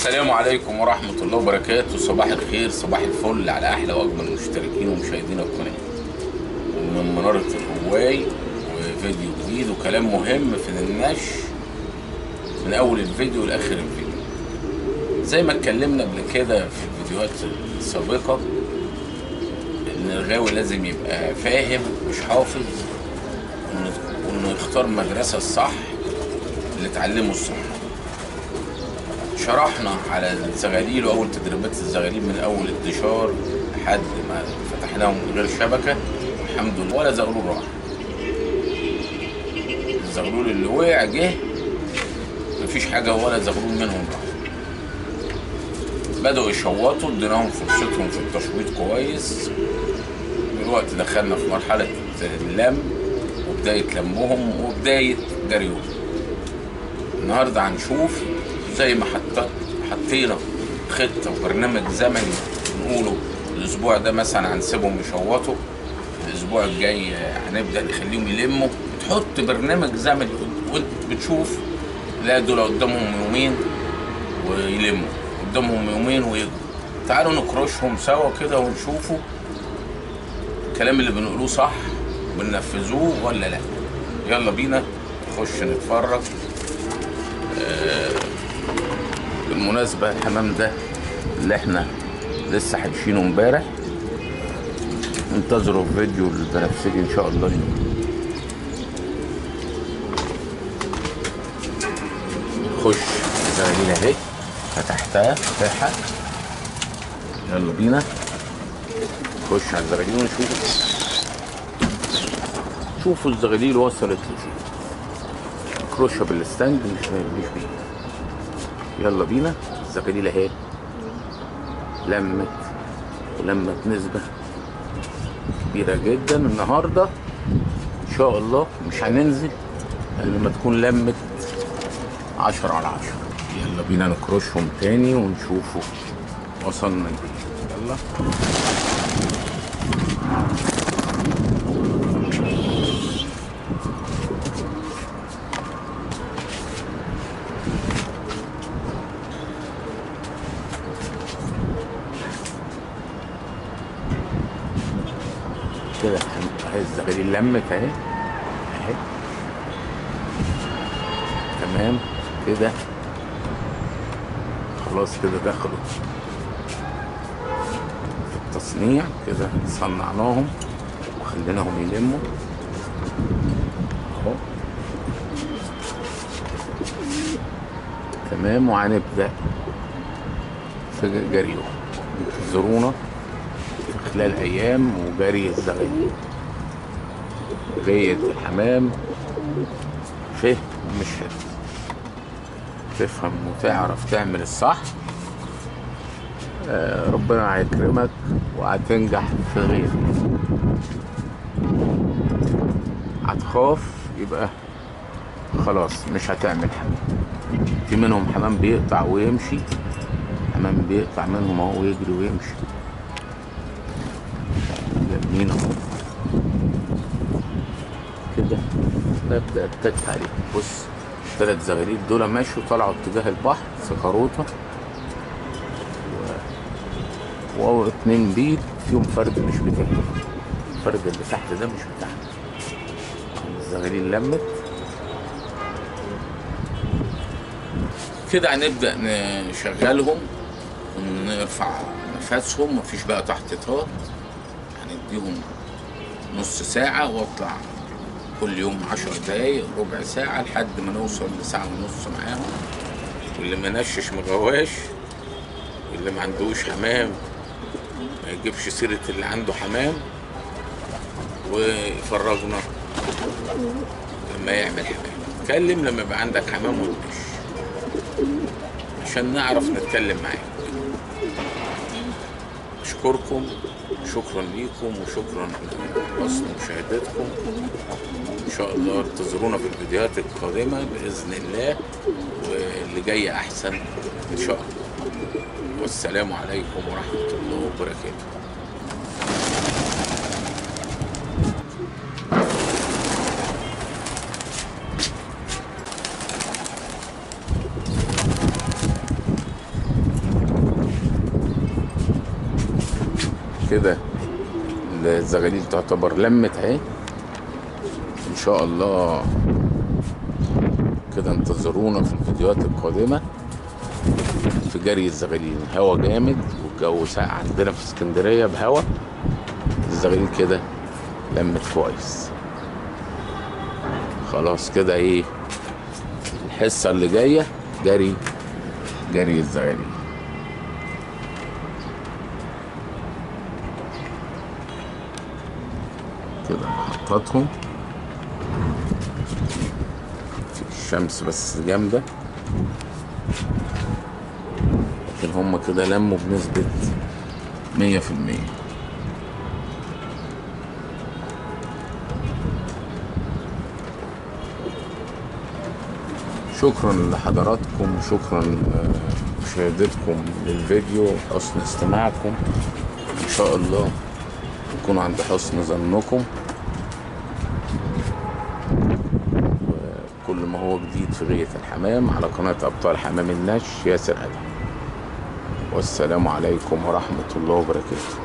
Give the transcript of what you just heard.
السلام عليكم ورحمة الله وبركاته. صباح الخير، صباح الفل على أحلى وأجمل مشتركين ومشاهدين القناة، ومن منارة الهواي وفيديو جديد وكلام مهم في النش من أول الفيديو لآخر الفيديو. زي ما اتكلمنا قبل كده في الفيديوهات السابقة إن الغاوي لازم يبقى فاهم مش حافظ، وإنه يختار المدرسة الصح اللي تعلمه الصح. شرحنا على الزغاليل واول تدريبات الزغاليل من اول الدشار لحد ما فتحناهم من غير شبكة، والحمد لله ولا زغلول راح. الزغلول اللي وقع جه مفيش حاجة، ولا زغلول منهم راح. بدأوا يشوطوا، اديناهم فرصتهم في التشويط كويس. دلوقتي دخلنا في مرحلة اللم وبداية لمهم وبداية جريهم. النهارده هنشوف زي ما حطينا خطة وبرنامج زمني نقوله الأسبوع ده مثلا هنسيبهم يشوطوا، الأسبوع الجاي هنبدأ نخليهم يلموا. بتحط برنامج زمني وانت بتشوف، لا دول قدامهم يومين ويلموا، قدامهم يومين ويجوا. تعالوا نكرشهم سوا كده ونشوفوا الكلام اللي بنقوله صح بننفذوه ولا لا. يلا بينا نخش نتفرج. بالمناسبة الحمام ده اللي احنا لسه حاجشينه امبارح، انتظروا فيديو البنفسجي ان شاء الله. نخش الزغاليل اهي، فتحتها فتحة. يلا بينا نخش على الزغاليل ونشوف. شوفوا الزغاليل وصلت لفين. كروشة بالستاند مش بيه. يلا بينا. الزغاليل اهي لمت ولمت نسبة كبيرة جدا. النهاردة ان شاء الله مش هننزل الا لما تكون لمت 10 على 10. يلا بينا نكرشهم تاني ونشوفوا وصلنا لإيه. يلا كده اهي الزغاليل لمت اهي اهي، تمام كده خلاص. كده دخلوا في التصنيع، كده صنعناهم وخليناهم يلموا اهو، تمام. وهنبدأ في جريهم. انتظرونا خلال ايام وجري الزغاليل. غاية الحمام فهم مش حفظ، تفهم وتعرف تعمل الصح، ربنا هيكرمك وهتنجح في غيرك. هتخاف يبقى خلاص مش هتعمل حمام. في منهم حمام بيقطع ويمشي، حمام بيقطع منهم اهو ويجري ويمشي. مين اهو كده. ببدأ اتك عليهم. بص الثلاث زغاليل دول ماشوا طلعوا اتجاه البحر سكروطة واتنين بيض فيهم فرد مش بتاعي، الفرد اللي تحت ده مش بتاعنا. الزغاليل لمت كده. هنبدأ نشغلهم ونرفع نفسهم، مفيش بقى تحتيطات. هنديهم نص ساعة واطلع كل يوم 10 دقايق ربع ساعة لحد ما نوصل لساعة ونص معاهم. واللي ما نشش مغواش، واللي ما عندوش حمام ما يجيبش سيرة اللي عنده حمام، ويفرجنا لما يعمل حمام. اتكلم لما يبقى عندك حمام وتنش عشان نعرف نتكلم معاك. أشكركم، شكرا ليكم وشكرا لحسن مشاهدتكم. ان شاء الله انتظرونا في الفيديوهات القادمة باذن الله، واللي جاي احسن ان شاء الله. والسلام عليكم ورحمة الله وبركاته. كده الزغاليل تعتبر لمت اهي ان شاء الله. كده انتظرونا في الفيديوهات القادمة في جري الزغاليل. الهوا جامد والجو ساقع عندنا في اسكندرية بهوا، الزغاليل كده لمت كويس. خلاص كده ايه الحصة اللي جاية جري جري الزغاليل. كده نحططهم في الشمس بس جامدة، لكن هم كده لموا بنسبة 100%. شكرا لحضراتكم، شكرا مشاهدتكم للفيديو وحسن استماعكم. ان شاء الله نكون عند حسن ظنكم، وكل ما هو جديد في غية الحمام على قناة أبطال حمام النش ياسر أدهم. والسلام عليكم ورحمة الله وبركاته.